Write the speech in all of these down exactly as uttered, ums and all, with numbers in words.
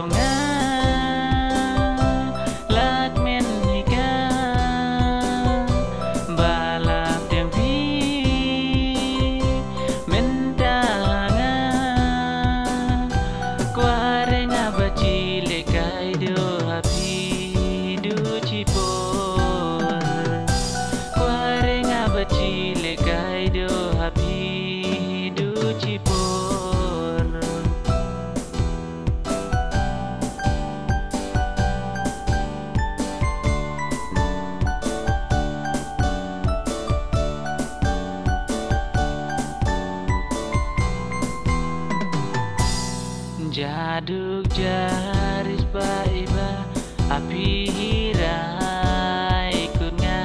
Nga la kmen hi ka ba la pdiang phi mynta ha nga. Kwah re nga ba chi lehkai duh ha phi duh chi por. Kwah re nga ba chi lehkai duh ha phi duh chi por. Jaduk jaris ba iba api hirai kunga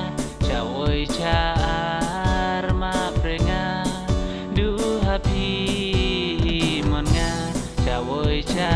chawoi cha ar ma prenga duh api monga chawoi cha